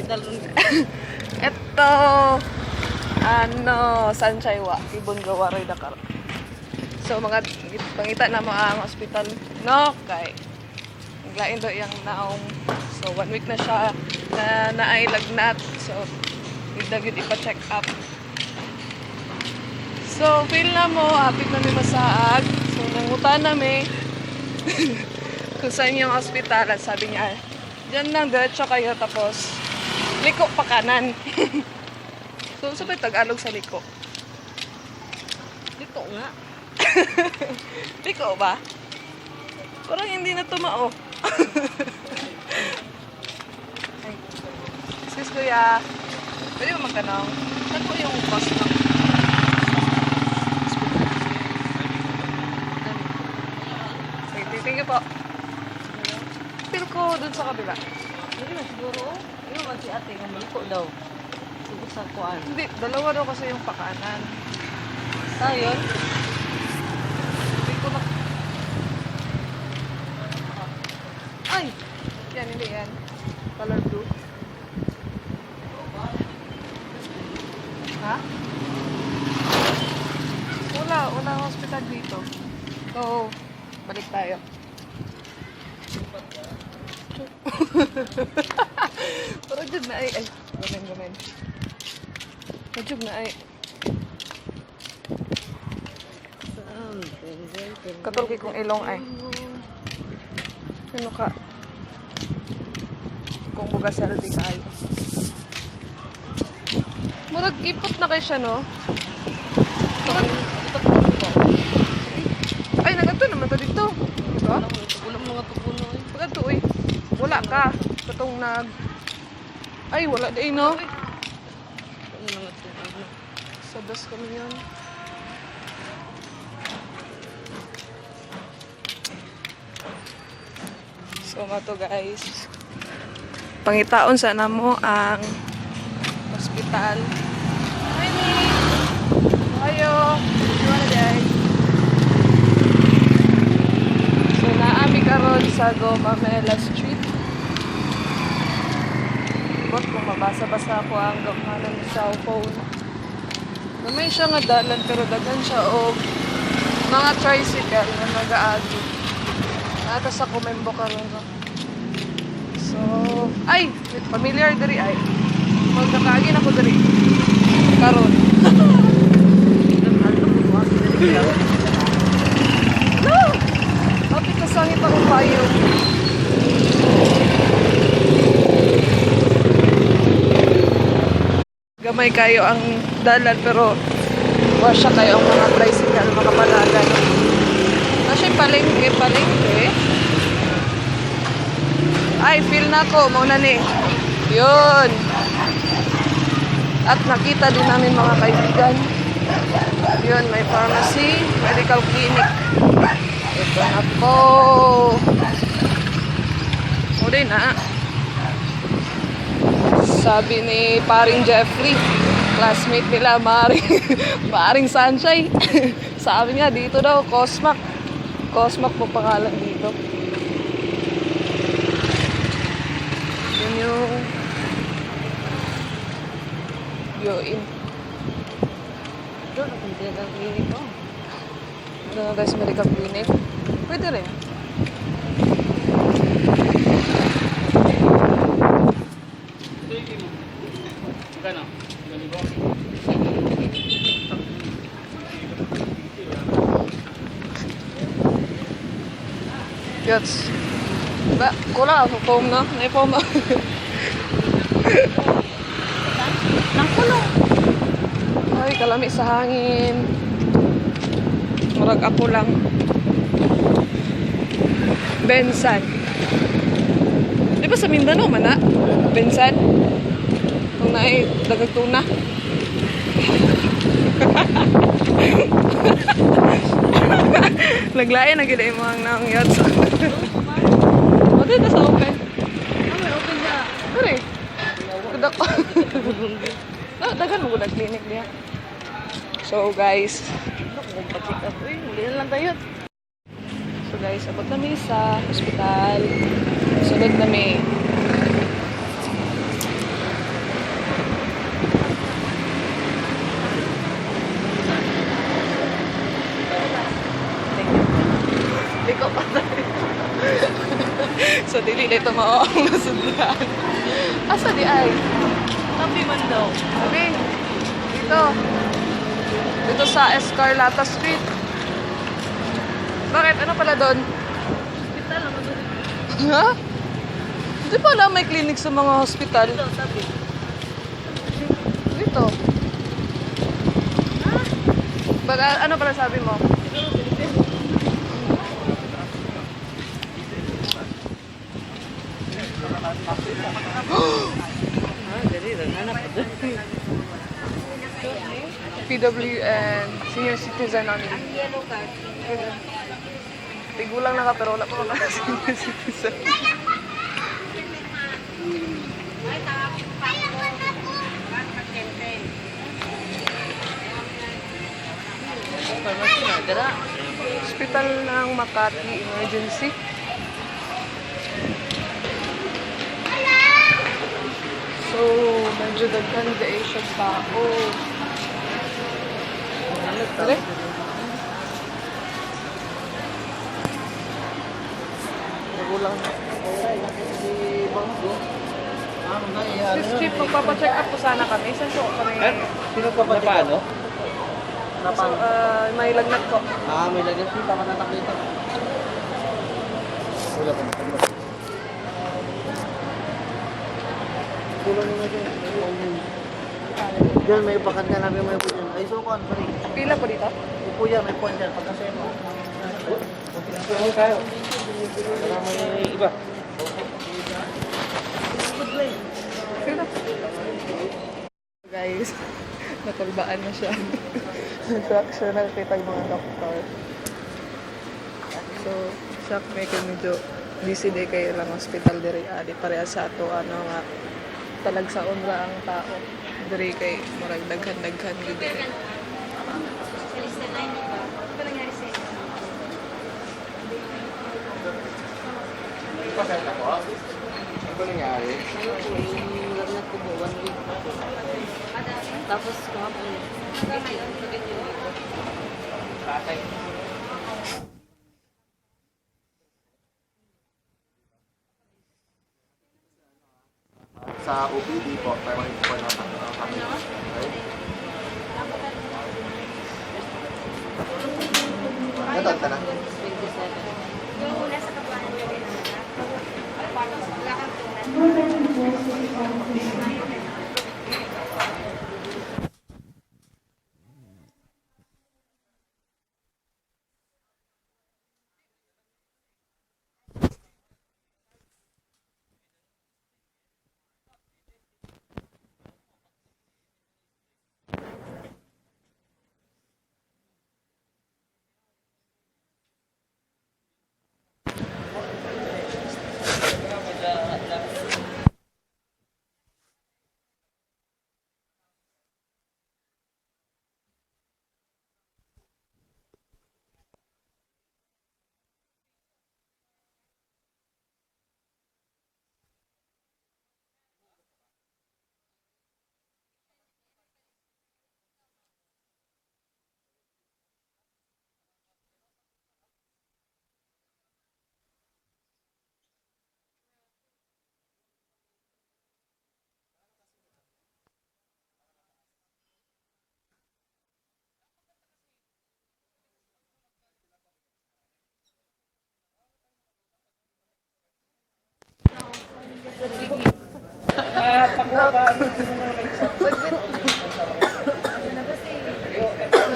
Sandal ron. Ito, ano, Sanchaywa, Ibon Gawaroy Dakar. So, mga pangita na mo ang hospital. No, kay naglain daw iyang naong. So, one week na siya na naay lagnat. So, gid ipa-check up. So, feel na mo, apit na mi masaag. So, nangutan na mi kung saan yung hospital. At sabi niya, diyan lang, diretso kayo. Tapos, liko pa kanan. So, sa may Tagalog sa liko? Dito nga. Liko ba? Parang hindi na tumao. Ay. Excuse, kuya. Pwede ba magtanong? Saan po yung bus ng hospital? Sige, thank you po. Feel ko dun sa kabila. Hindi na siguro. Yung man si ate nga maliko daw. Siguro sa kuan. Hindi, dalawa daw kasi yung pakanan. Sayon. Hindi ko na. Ay, Yan, hindi yan. Color blue. Ha? Wala, wala ang hospital dito. So, balik tayo. Pero dyan na ay, ay, gamen, gamen. Medyo na ay, katulki kong ilong ay. Ano ka? Kung bugas healthy kayo. Murag ipot na kay siya, no? Murag. Ay, nagadto naman to dito. Diba? Wala mga tupuno eh. Pagkadto, uy. Wala ka. Katong nag. Ay, wala di, no? Wala mga tupuno. Sa bus kami yun. So, nga to, guys. Pangitaon sa namo ang hospital. Hi, ni! Ayo! Ano day? So, naami karon sa Gomamela Street. Bot, kung mabasa-basa ako ang gamhanan ng cellphone. Gamay siya nga dalan pero daghan siya og mga tricycle na nagaagi. Nata sa Kumembo karon, no? So, ay, familiar diri ay. Magkakaagi na ko diri. Karon. No! Kapit na sangit ako payo. Gamay kayo ang dalan pero wasya kayo ang mga tricycle makapalagan. Na siya palengke, palengke. Ay, feel na ko, mauna ni. Yun. At nakita din namin, mga kaibigan. Yun, may pharmacy, medical clinic. Ito na po. O din na. Sabi ni paring Jeffrey, classmate nila, Maring, Maring Sanchay. Sabi niya, dito daw, Cosmac. Cosmac po pangalan dito. Yun yung Yoin. Doon ako medical clinic ko. Doon na tayo sa medical clinic. Pwede rin. Magkano? 5,000? Yots. Ba, kulang ako foam, no? May foam na. Nang kulong. Ay, kalami sa hangin. Murag ako lang. Bensan. Di ba sa Mindanao man na? Bensan? Kung naay dagag tuna. Naglain na gid mo ang naong yacht. O dito sa open. Ah, may open na. Dere. Kudak. No, daghan mo gud clinic niya. So guys, Ano kung pa-check up? Uy, huli na lang tayo. So guys, abot na mi sa hospital. Sunod na mi. Dili na ito mao ang nasudlan. Asa di ay? Tabi man daw. Sabi, dito. Dito sa Escarlata Street. Bakit? Ano pala doon? Hospital ang doon. Ha? Hindi pala may clinic sa mga hospital. Dito, tabi. Dito. But, ano pala sabi mo? Siguro Pilipino. Ah, dali lang. Hanap ko doon. PWN, senior citizen only. Yellow card. Tigulang na ka pero wala pa mga senior citizen. Pharmacy na, dara. Hospital ng Makati Emergency. So, medyo daghan the Asian tao. Dali. Nagulang. Sis Chief, magpapacheck up po sana kami. Saan po kami? Sino pa ba paano? So, may lagnat po. Ah, may lagyan siya. Papatatak dito. Wala pa na. Kulang na dyan. Diyan, may bakat nga namin may upo dyan. Ay, so kuhan pa rin. Pila po dito? Upo yan, may kuhan dyan. Pagkasaya mo. Ano tayo? Wala may iba. Pila. Guys, nakulbaan na siya. Nag-fracture na kita yung mga doktor. So, shock may kay medyo busy day kayo lang hospital diri adi pareha sa ato ano nga talagsaon ra ang tao diri kay murag daghan-daghan gid diri. Ano ba nangyari? Yung lagnat ko po, one week. Tapos kahapon, sakit yung dito. Sa OPD po, primary po na kami. Okay? Nataan ka na? 27. Yung una sa kabuuan ng wala kang tunan.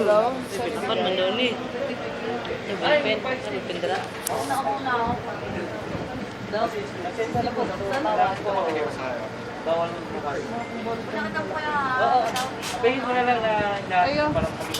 Hello. Apan man doon eh. Ay, pen. Pendra. Daw. Bawal mo bukas. Oo. Pingin mo na lang na, na Ayaw. parang kami.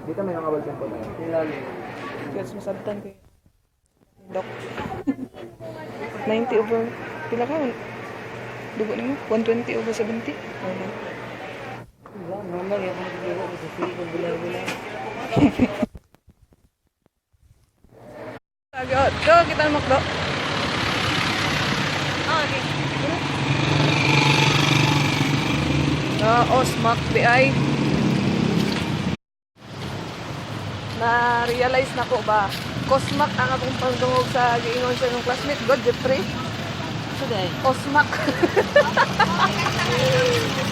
Dito may mga walden po tayo. Guys, masabtan ko yun. Dok. 90 over, pila ka? Dugo na mo? 120 over 70? Normal. Wala, normal. Yung mga dugo ko sa sige ko bulay-bulay. Go, go, kita na makdo. Ah, okay. Na Osmac di ay. Na-realize na ko ba, Cosmac ang akong pagdungog sa giingon sa imong classmate, God, Jeffrey. So, day. Osmac.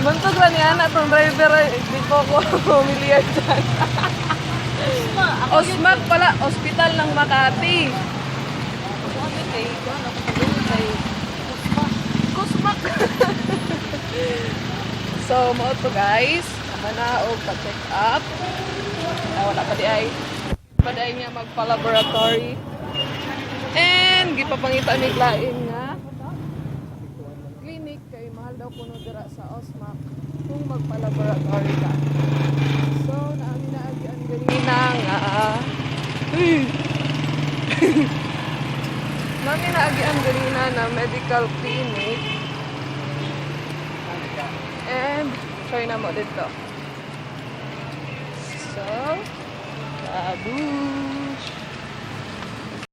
Bantog lang ni ana tong driver, eh. Di ko ko familiar dyan. Osmac pala, ospital ng Makati. Ako ano kay, kuan ako pagdungog kay Kusma. Kusmak. So, mao to, guys. Tama na og pa-check up. Ah, wala pa di ay. Pa di ay niya magpa-laboratory. And gipapangita ni lain nga clinic kay mahal daw kuno dira sa Osmac kung magpa-laboratory ka. So, naami na agian ganina nga Nami na agian ganina na medical clinic. And try na mo dito. So, babush!